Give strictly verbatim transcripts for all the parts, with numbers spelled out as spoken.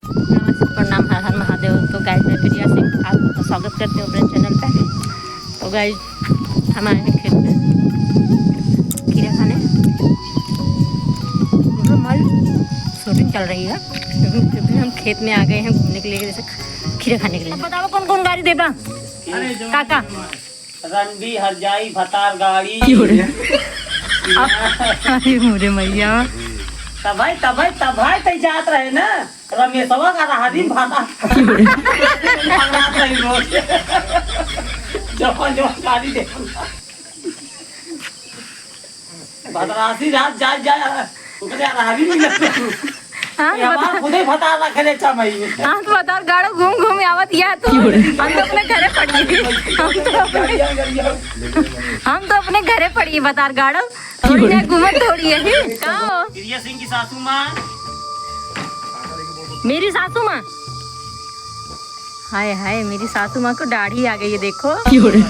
नमस्कार, प्रणाम, हर हर महादेव। तो गाइस, मैं प्रिया सिंह, आपका स्वागत करती हूँ अपने चैनल पे। तो गाइस, हम आए हैं खेत में खीरा खाने। हमारी शूटिंग चल रही है, क्योंकि हम खेत में आ गए हैं घूमने के लिए, जैसे खीरा खाने के लिए। अब बताओ, कौन कौन गाड़ी देबा? काका? रंडी हर जाई भतार गाड़ी। क्यों रे? अरे मोरे मैया। तब भाई, तब भाई, तब भाई तई जात रहे ना। रमेशवा का रहा दिन भाता। क्यों रे? भतार रही रोज। जवान, जवान गाड़ी दे। भदरासी रात जा, जा, ओकरे अरहरी मिलत। हाँ, ये हमार बता। खुदे भतार रखे ले चमई। हाँ, तो भतार गाड़ो घूम घूम आवत या तो। क्यों रे? हम तो अपने घरे पड़ी। हम तो अपने, हम तो अपने घरे पड़ी भतार गाड़ो। क्यों रे? और यहाँ घूमत थोड़ी है। का हो? प्रिया सिंह की सासू माँ। मेरी सासू माँ। हाय हाय, मेरी सासू माँ को दाढ़ी आ गई है, देखो। क्यों रे?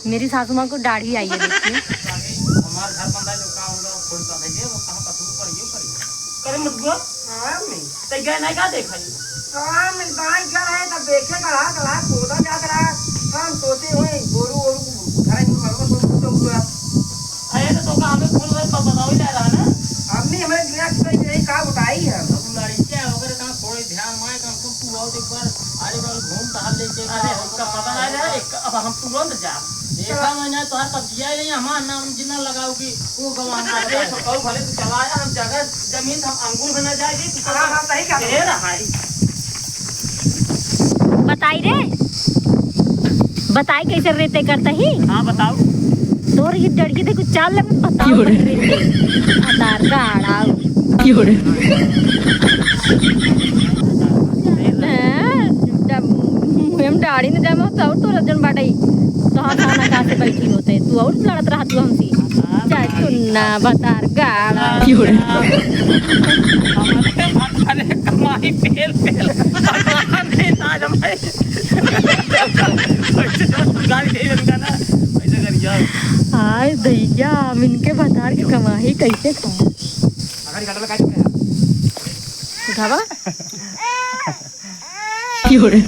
मेरी सासू माँ को दाढ़ी आई है, देखिए। हमार घर बंदा जो काम उधर खोल कर दे, वो कहाँ पसंद पड़ी, पड़ी। करे मत बुआ। हाँ, मैं। तै गए नहीं का देखा ये? हाँ, मैं गाय घर है, तब देखे गड़ा, गड़ा, खोदा जा गड़ा। हम सोचे हुए, गोरू, गोरू, घर में मरवा, सोच, सोच, सोच। अरे, तो तोका हमें फोन करे, पर बताओ ही जा रहा ना। हमने हमारे बिना किसी यही कहा बताई है। अब लड़कियां वगैरह कहाँ थोड़े ध्यान माए, कहाँ तुम तू आओ एक बार, अरे बार घूम टहल लेके अरे, आओ। हमका पता ना है, एक, अब हम तुरंत जा। देखा मैंने तोहार कब्जिया ही नहीं, हमार नाम जिन्ना लगाओगी, वो गवाह ना अरे, बताए। तो कहू भले तू चला आया, हम जगह जमीन हम अंगूर में ना जाएगी, तू हाँ, हाँ, सही कहा। ए रहा है। बताई रे, बताई कैसे रेते करता ही? हाँ, बताओ। तोर ये डड़की देखो चाल लगे, बताओ क्यों रे? कैसे रेते। भतार गाड़ाओ। क्यों रे? हाँ, जब मुँह में डाढ़ी न जामे तो और तोरा जन बाटई। तो हम खाना खा से बैठी होते, तू और लड़त रहा तू हमसे। चाहे चुन्ना, भतार गाड़ा। क्यों रे? अरे कमाई पेल पेल। भगवान ने आज हमारे पैसे जो गाड़ी दे इनका ना, पैसे कर गया। हाय दैया, हम इनके भतार के कमाई कैसे खाए? उठावा। क्यों रे?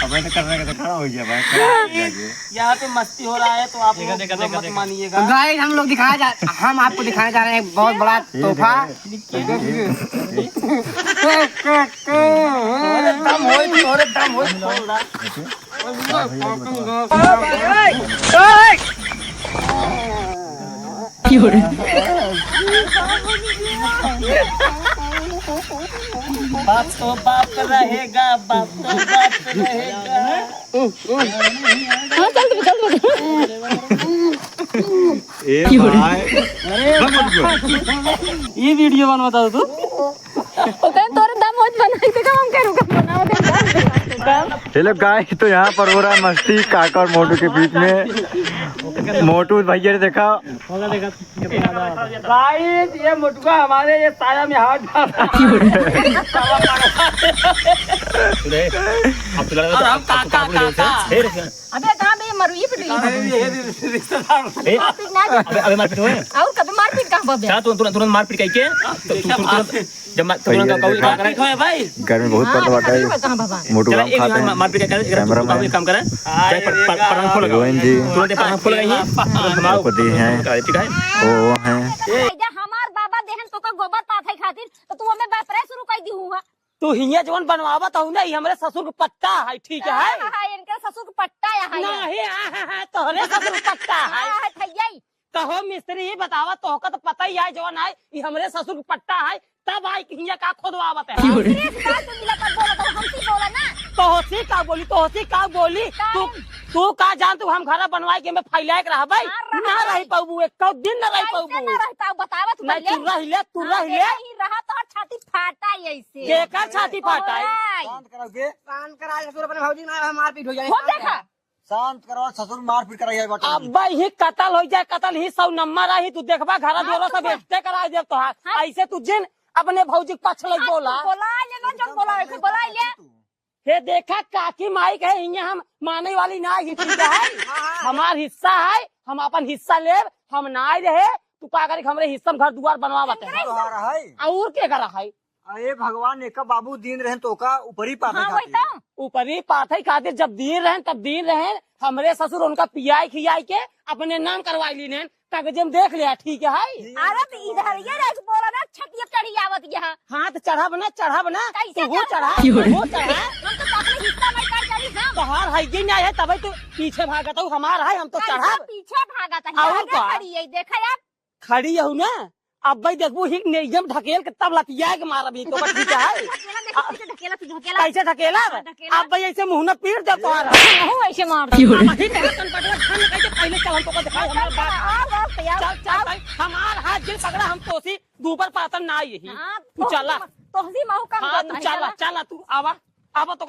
अबे तो करने का तो खड़ा हो गया भाई, खड़ा हो गया ये। यहाँ पे मस्ती हो रहा है तो आप लोग देखा, देखा, बुरा देखा, मत देखा। मानिएगा। तो गाइस, हम लोग दिखाने जा, हम आपको दिखाने जा रहे हैं एक बहुत बड़ा ये तोहफा। देखो, ये, ये, ये। अरे दम होई, अरे दम होई, खोल रहा। देखिए। क्यों रे? बाप तो बाप रहेगा, बाप तो बाप रहेगा। हाँ, चल तू, चल तू। ए क्यों रे? भाई। अरे, ये वीडियो बनवाता तू? ओकरे तोरे दम होत बनाई, तो हम करू का बनाओ दे, दम। ये लोग गाइस, तो यहाँ पर हो रहा है मस्ती काका और मोटू के बीच में। मोटू भैया ने देखा। गाइस, ये मोटुआ हमारे ये साया में हाथ डाल रहा है। और हम काका, काका। अबे कहाँ बे मरुई पिटुई? अरे ये रिश्तेदार। ए, मारपीट ना। अबे, अबे मारपीट होए? और कभी मारपीट कहाँ बा बे? चला तुरंत, तुरंत, तुरंत मारपीट कइके। तो तू, तू तुरंत, जब मार-, तुरंत भैया, का कोई देखा, का करे? ठीक है भाई। गर्मी बहुत हाँ, पड़त बाटे। देखा नहीं बा कहाँ बा? मोटू चला, आम एक खात बार हैं। मा-, मारपीट कइके, कैमरा मैन। एक काम करे। अरे पर-, पर-, परांखो लगाओ। हीरोइन जी। तुरंत परांखो लगाई। तुरंत हमारा द्रौपदी हैं। ठीक है? वो, वो हैं। ए। भैया, हमार बाबा देहन तोका गोबर पाथई खातिर, तो तू हमें बापरे शुरू कर दी हुआ। तू हियाँ जवन बनवावत हऊ ना, ई हमरे ससुर के पट्टा है, ठीक है? हाँ, हाँ, इनके ससुर के पट्टा है, है। नहीं, हाँ, हाँ, हाँ, तोहरे ससुर के पट्टा है। हाँ, है, भैया ही। कहो मिस्त्री, ई बतावा, तोहका तो पता ही है, जवन है, ई हमरे ससुर के पट्टा है, तब आई कि हियाँ का खोदवावत है? मिस्त्री से का तू मिला कर बोला, तो हमसे बोला ना। तोहसी का बोली, तोहसी का बोली? का तू हम तू का जान, तू हम घरा बनवाए के में फैलाए के रहबे? ना रह पाबू, एक दिन ना रह पाबू। कैसे ना रह पाऊ, बतावा तू पहले। तू रह ले, तू रह ले। नहीं रहा तो छाती फाटा ही ऐसे। केकर छाती फाटा है? शांत करो बे। शांत करा, ससुर अपने भौजी ना मारपीट हो जाए। हो देखा। शांत करो, ससुर मारपीट कराई है बता। अब ही कत्ल हो जाए, कत्ल ही सौ नंबर आई, तू देखबा घरा हाँ, दुआरा सब एकटे कराई देब तोहार। हाँ। ऐसे तू जिन अपने भौजी के पक्ष लग बोला। बोला ले ना, जब बोला है, बोला ले। हे देखा, काकी माई कहे, "हियाँ हम माने वाली ना, ये ठीक है, हमार हिस्सा है, हम अपन हिस्सा लेब, हम ना रहे, तू का करे, हमरे हिस्सा में घर दुआर बनवा बता।" और के करा है? अरे भगवान, एका बाबू दीन रहेन तोका ऊपरी पाथे हाँ, वही खातिर। तो। ऊपरी पाथे खातिर जब दीन रहेन, तब दीन रहेन। हमरे ससुर उनका पियाई खियाई के अपने नाम करवाई लीनेन। कागजे में देख लिया, ठीक है। अरे तो इधर ये रह बोला ना, छतिया चढ़ी आवत यहाँ। हाँ, तो चढ़ब ना, चढ़ब ना। कैसे तू हो चढ़ब? चढ़ा, तू हो चढ़ा। हम तो अपने हिस्सा में कर चढ़ी, हाँ। तोहार है कि नहीं है, तबे तू पीछे भागत हो, हमार है, हम तो कैसे चढ़ब। पीछे भागत है? और आगे का? खड़ी है, देखा यार। खड़ी हूँ ना, अब भाई देखबू, हिक ने एकदम ढकेल के तब लतिया के मारब ही तो, बस ठीक है। ढकेला, देख, कैसे ढकेला, तू ढकेला। कैसे ढकेला? हाँ, ढकेला। अब भाई ऐसे मुँह न पीट दे तोहार। मुँह ऐसे मार दे। अब ही तेरा कनपटवा छन कैसे पहले चल, हम तो दिखाई हमार बात। आओ, आओ, आओ, चल, चल आओ। भाई, हमार हाथ जिन पकड़ा, हम तोसी दूबर पातन ना आई ही। हाँ, तू चला। तोहसी महू कम हाँ, देता तू है, चला, चला। चला, तू आवा, आवा तो